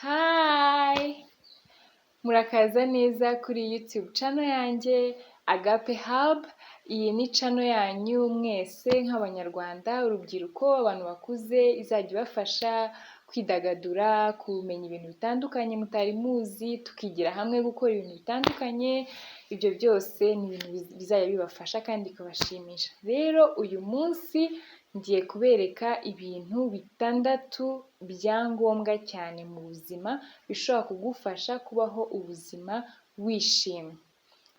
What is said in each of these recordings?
Hi! Murakaza neza kuri YouTube channel yanjye Agape Hub. Iyi ni channel yanyu mwese nk'Abanyarwanda, urubyiruko, abantu bakuze, izajya ibafasha kwidagadura, kumenya ibintu bitandukanye mutari muzi, tukigira hamwe gukora ibintu bitandukanye. Ibyo byose ni ibintu bizajya bibafasha kandi bikabashimisha. Rero uyu munsi ngiye kubereka ibintu bitandatu bya ngombwa cyane mu buzima, bishobora kugufasha kubaho ubuzima wishimye.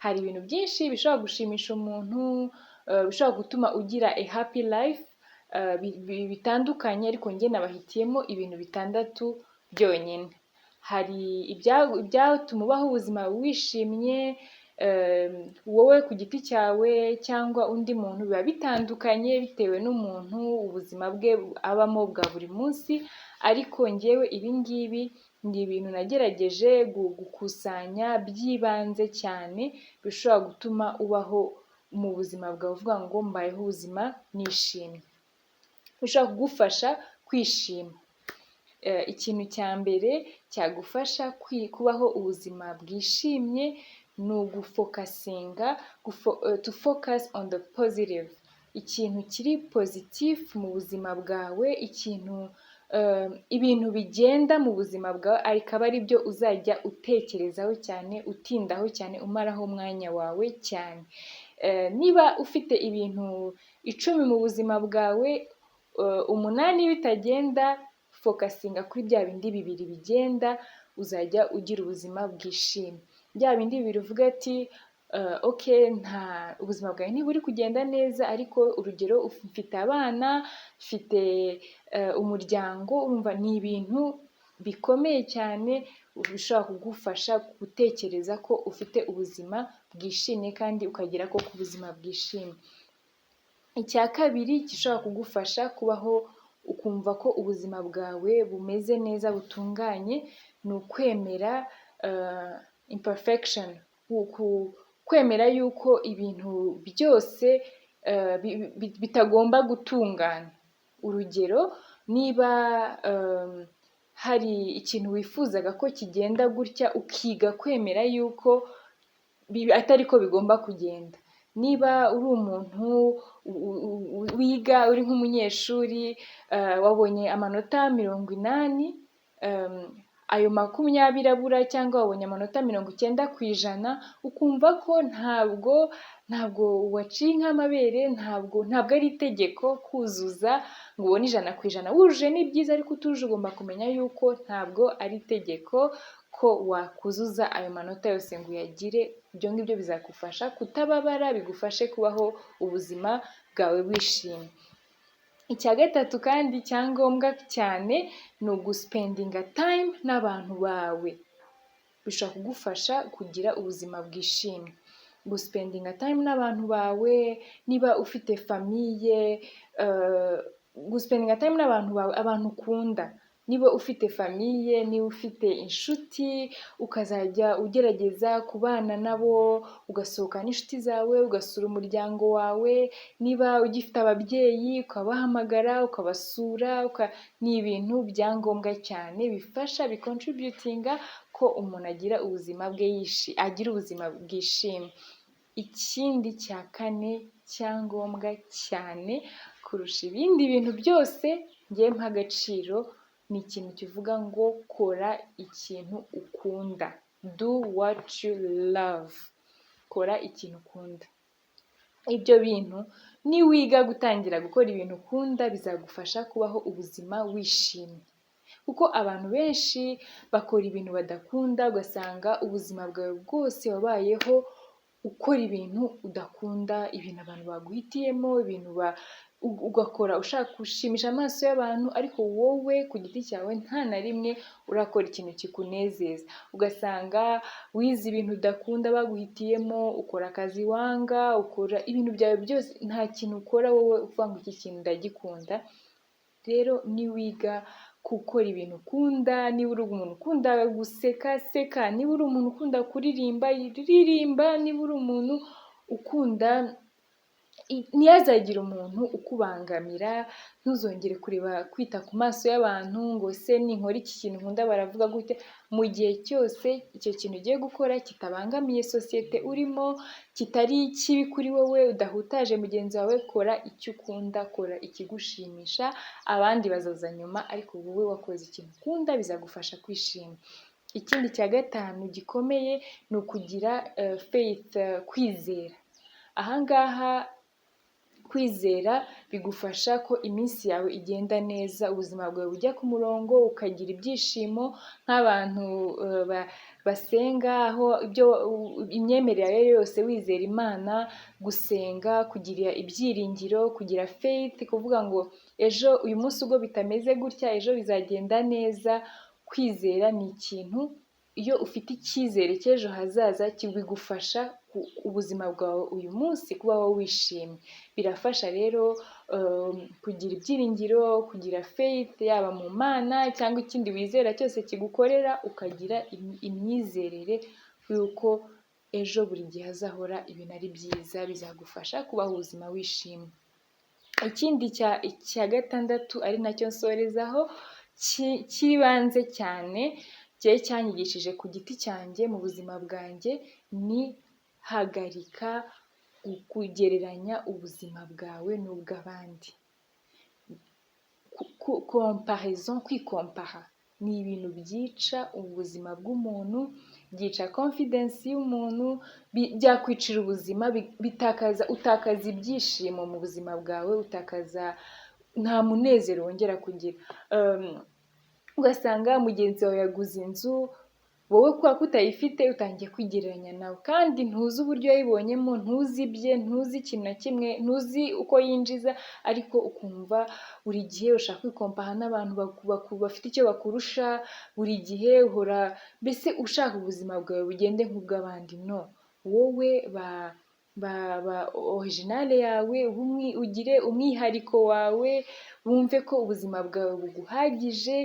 Hari ibintu byinshi bishobora gushimisha umuntu, bishobora gutuma ugira a happy life bitandukanye, ariko njye nabahitiyemo ibintu bitandatu byonyine. Hari ibyatuma ubaho ubuzima wishimye, wowe ku giti cyawe cyangwa undi muntu, biba bitandukanye bitewe n'umuntu, ubuzima bwe abamo bwa buri munsi, ariko njyewe ibi ngibi ni ibintu nagerageje gukusanya by'ibanze cyane bishobora gutuma ubaho mu buzima bwawe uvuga ngo mbayeho ubuzima nishimye. Bishobora kugufasha kwishima. Ikintu cya mbere cyagufasha kubaho ubuzima bwishimye ni ugufocusinga, to focus on the positive. Ikintu kiri positif mu buzima bwawe, ikintu, ibintu bigenda mu buzima bwawe akaba ari byo uzajya utekerezaho cyane, utindaho cyane, umaraho umwanya wawe cyane. Niba ufite ibintu 10 mu buzima bwawe, umunani bitagenda, focusinga kuri bya bindi bibiri bigenda, uzajya ugira ubuzima bwishimye. Bya bindi bibiri uvuga ati okay, nta ubuzima bwawe ntiburi kugenda neza, ariko urugero mfite abana, mfite umuryango, urumva ni ibintu bikomeye cyane bishobora kugufasha gutekereza ko ufite ubuzima bwishimye kandi ukagira koko ubuzima bwishimye. Icya kabiri gishobora kugufasha kubaho ukumva ko ubuzima bwawe bumeze neza, butunganye, ni ukwemera imperfection, kwemera yuko ibintu byose bitagomba gutungana. Urugero, niba hari ikintu wifuzaga ko kigenda gutya, ukiga kwemera yuko atari ko bigomba kugenda. Niba uri umuntu wiga, uri nk'umunyeshuri, wabonye amanota 80, ayo 20 abura, cyangwa wabonye amanota 90%, ukumva ko ntabwo waciye inka amabere, ntabwo ari itegeko kuzuza ngo ubone 100%. Wujuje ni byiza, ariko utujuje ugomba kumenya yuko ntabwo ari itegeko ko wakuzuza ayo manota yose ngo uyagire. Ibyo ngibyo bizagufasha kutababara, bigufashe kubaho ubuzima bwawe wishimye. Icya gatatu kandi cya ngombwa cyane ni uguspendinga time n'abantu bawe. Bishobora kugufasha kugira ubuzima bwishimye. Guspendinga time n'abantu bawe, niba ufite famille, guspendinga time n'abantu bawe, abantu ukunda. Niba ufite famille, niba ufite inshuti, ukazajya ugerageza kubana nabo, ugasohoka n'inshuti zawe, ugasura umuryango wawe, niba ugifite ababyeyi ukabahamagara, ukabasura, ni ibintu bya ngombwa cyane bifasha, bicontributinga ko umuntu agira ubuzima bwe agira ubuzima bwishimye. Ikindi cya kane cya ngombwa cyane kurusha ibindi bintu byose njyewe mpa agaciro, ni ikintu kivuga ngo kora ikintu ukunda, do what you love, kora ikintu ukunda. Ibyo bintu niwiga gutangira gukora ibintu ukunda, bizagufasha kubaho ubuzima wishimye, kuko abantu benshi bakora ibintu badakunda, ugasanga ubuzima bwawe bwose wabayeho ukora ibintu udakunda, ibintu abantu baguhitiyemo, ibintu ugakora ushaka gushimisha amaso y'abantu, ariko wowe ku giti cyawe nta na rimwe urakora ikintu kikunezeza. Ugasanga wize ibintu udakunda baguhitiyemo, ukora akazi wanga, ukora ibintu byawe byose, nta kintu ukora wowe uvuga ngo iki kintu ndagikunda. Rero niwiga gukora ibintu ukunda, niba uri umuntu ukunda guseka, seka, niba uri umuntu ukunda kuririmba, ririmba, niba uri umuntu ukunda Ntihazagire umuntu ukubangamira, ntuzongere kureba, kwita ku maso y'abantu ngo: "Se ninkora iki kintu nkunda baravuga gute?" Mu gihe cyose icyo kintu ugiye gukora kitabangamiye sosiyete urimo, kitari kibi kuri wowe, udahutaje mugenzi wawe, kora icyo ukunda, kora ikigushimisha, abandi bazaza nyuma, ariko wowe wakoze ikintu ukunda bizagufasha kwishima. Ikindi cya gatanu gikomeye ni ukugira faith, kwizera. Ahangaha kwizera bigufasha ko iminsi yawe igenda neza, ubuzima bwawe bujya ku murongo, ukagira ibyishimo. Nk'abantu basenga, aho ibyo imyemerere yawe yose wizera Imana, gusenga, kugira ibyiringiro, kugira faith, kuvuga ngo ejo, uyu munsi ubwo bitameze gutya, ejo bizagenda neza. Kwizera ni ikintu, iyo ufite icyizere cy'ejo hazaza bigufasha ubuzima bwawe uyu munsi kubaho wishimye. Birafasha rero kugira ibyiringiro, kugira faith, yaba mu Mana cyangwa ikindi wizera cyose kigukorera, ukagira imyizerere y'uko ejo buri gihe hazahora ibintu ari byiza, bizagufasha kubaho ubuzima wishimye. Ikindi cya gatandatu, ari nacyo nsorezaho, cy'ibanze cyane njyewe cyanyigishije ku giti cyanjye mu buzima bwanjye, ni hagarika kugereranya ubuzima bwawe n'ubw'abandi. Comparaison, kwikompara ni ibintu byica ubuzima bw'umuntu, byica confidence y'umuntu, byakwicira ubuzima, bitakaza, utakaza ibyishimo mu buzima bwawe, utakaza, nta munezero wongera kugira. Ugasanga mugenzi wawe yaguze inzu, wowe kubera ko utayifite utangiye kwigereranya nawe, kandi ntuzi uburyo yayibonyemo, ntuzi ibye, ntuzi ikintu na kimwe, ntuzi uko yinjiza, ariko ukumva buri gihe ushaka kwikompara n'abantu bafite icyo bakurusha. Buri gihe uhora mbese ushaka ubuzima bwawe bugende nk'ubw'abandi. No, wowe ba original yawe, ugire umwihariko wawe, wumve ko ubuzima bwawe buguhagije,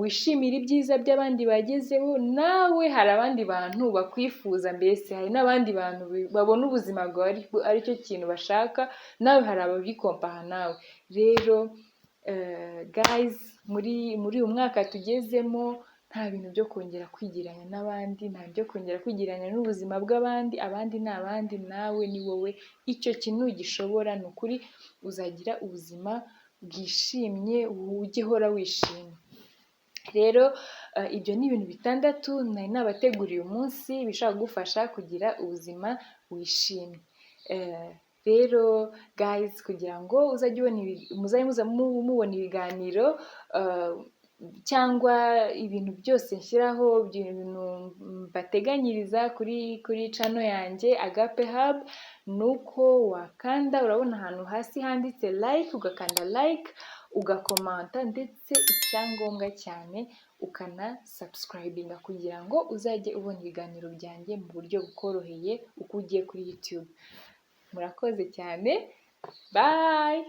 wishimire ibyiza by'abandi bagezeho. Nawe hari abandi bantu bakwifuza, mbese hari n'abandi bantu babona ubuzima bwawe aricyo kintu bashaka, nawe hari ababikompaha nawe. Rero guys, muri uyu mwaka tugezemo nta bintu byo kongera kwigereranya n'abandi, nta byo kongera kwigereranya n'ubuzima bw'abandi. Abandi ni abandi, nawe ni wowe. Icyo kintu ugishobora, ni ukuri uzagira ubuzima bwishimye, ujye uhora wishimye. Rero ibyo ni ibintu bitandatu nari nabateguriye uyu munsi bishobora kugufasha kugira ubuzima wishimye. Rero guys, kugira ngo uzajye ubona, muzajye muza mubona ibiganiro cyangwa ibintu byose nshyiraho, ibintu mbateganyiriza kuri channel yanjye Agape Hub, ni uko wakanda, urabona ahantu hasi handitse like, ugakanda like, ugakomanta, ndetse icyangombwa cyane ukana subscribinga kugira ngo uzajye ubona ibiganiro byanjye mu buryo bukoroheye uko ugiye kuri YouTube. Murakoze cyane, bye.